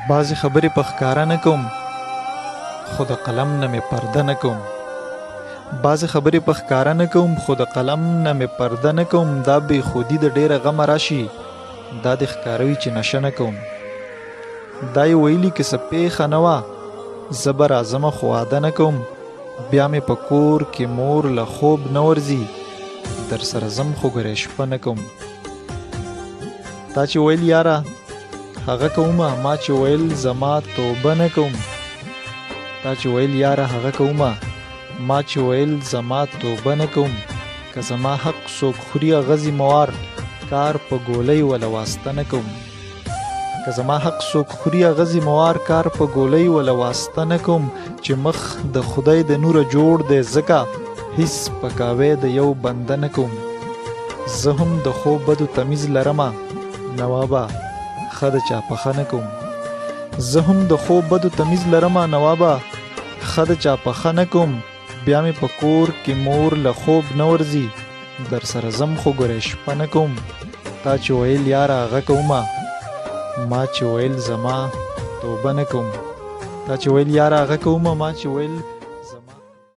بعضې خبرې په ښکاره نه کوم، خو د قلم نه مې پرده نه کوم. بعضې خبرې په ښکاره نه کوم، خو د قلم نه مې پرده نه کوم. دا بې خودي د ډېره غمه راشي، دا دې ښکاره وي چې نشه نه کوم. دا یې ویلي که څه پېښه نه وه، زه به راځمه خو واده نه کوم. بیا مې په کور کې مور له خوب نه ورځي، در سره ځم خو ګرې شپه نه کوم. تا چې ویل یاره هغه کومه، ما چې ویل زما توبه نه کوم. تا چې ویل یاره هغه کومه، ما چې ویل زما توبه نه کوم. که زما حق څوک خوري هغه ذمهوار، کار په ګولۍ وله واسطه نه کوم. که زما حق څوک خوري هغه ذمهوار، کار په ګولۍ وله واسطه نه کوم. چې مخ د خدای د نوره جوړ دی ځکه، هیڅ پکاوی د یو بنده نه کوم. زه هم د ښو بدو تمیز لرمه، نوابه ښه د چا پخه نه کوم. زه هم د ښو بدو تمیز لرمه، نوابه ښه د چا پخه نه کوم. بیا مې په کور کې مور له خوب نه ورځي، در سره ځم خو ګورې شپه نه کوم. تا چې ویل یاره هغه کومه، ما چې ویل زما توبه نه کوم. تا چې ویل یاره هغه کومه، ما چې ویل